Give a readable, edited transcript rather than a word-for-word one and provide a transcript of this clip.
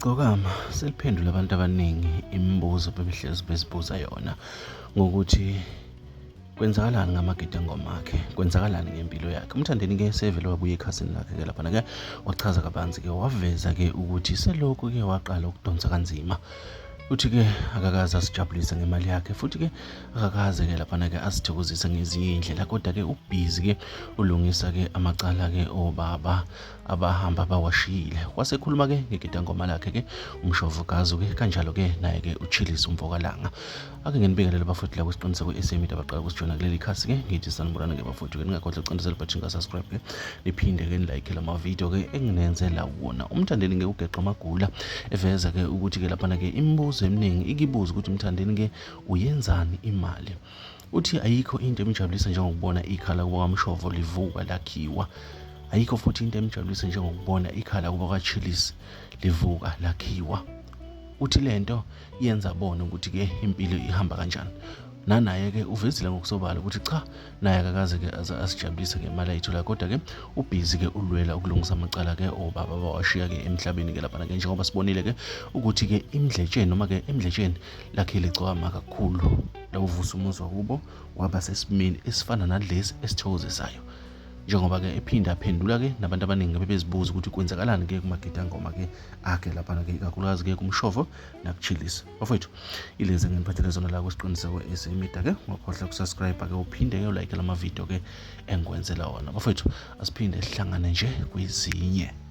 Igcokama seliphendula abantu abaningi imibuzo bebehlezi bezibuza yona ngokuthi kwenzakalani ngamagidangoma akhe, kwenzakalani ngempilo yakhe. UMthandeni-ke sevele wabuya ekhasini lakhe-ke laphana-ke wachaza kabanzi-ke waveza-ke ukuthi selokhu-ke waqala ukudonsa kanzima. Uthi-ke akakaze asijabulise ngemali yakhe futhi-ke akakaze-ke laphana-ke asithokozise ngezinye iy'ndlela kodwa-ke ubhizi-ke ulungisa-ke amacala-ke obaba abahamba bawashiyile. Wasekhuluma-ke ngegidangoma lakhe-ke umshovukazi-ke kanjalo-ke naye-ke uChillies Mfokalanga. Ake nginibingelele bafowethu la kwesiqiniseko SMD abaqala ukusijona kuleli khasi-ke ngithi sanibonani-ke bafowethu-ke ningakhohlwa ukucindezela button ka-subscribe-ke niphinde-ke nilike lama-video-ke enginenzela wona. UMthandeni-ke ugeqa amagula eveza-ke ukuthi-ke laphana-ke imibuzo eminingi ikibuza ukuthi uMthandeni-ke uyenzani imali. Uthi ayikho into emjabulisa njengokubona ikhala kukamshovo livuka lakhiwa. Ayikho futhi into emjabulisa njengokubona ikhala kukaChillies livuka lakhiwa. Uthi lento yenza abone ukuthi-ke impilo ihamba kanjani. Nanaye-ke uvezile ngokusobala ukuthi cha naye akakaze-ke asijabulise ngemali ayithola kodwa-ke ubhizi-ke ulwela ukulungisa amacala-ke obaba bawashiya-ke emhlabeni-ke laphana-ke njengoba sibonile-ke ukuthi-ke imdletsheni noma-ke emdletsheni lakhe ligcokama kakhulu lawuvusa umuzwa kubo waba sesimeni esifana nalesi esithokozisayo. Njengoba-ke ephinda aphendula-ke nabantu abaningi bebezibuza ukuthi kwenzakalani-ke kumagidangoma-ke akhe laphana-ke ikakhulukazi-ke kumshovo nakuChillies. Bafowethu ilezi enginiphathele zona la kwesiqiniseko SMD-ke ngakhohlwa ukusubscribe-ke uphinde-ke ulike lama-video-ke engikwenzela wona. Bafowethu asiphinde sihlangane nje kwezinye.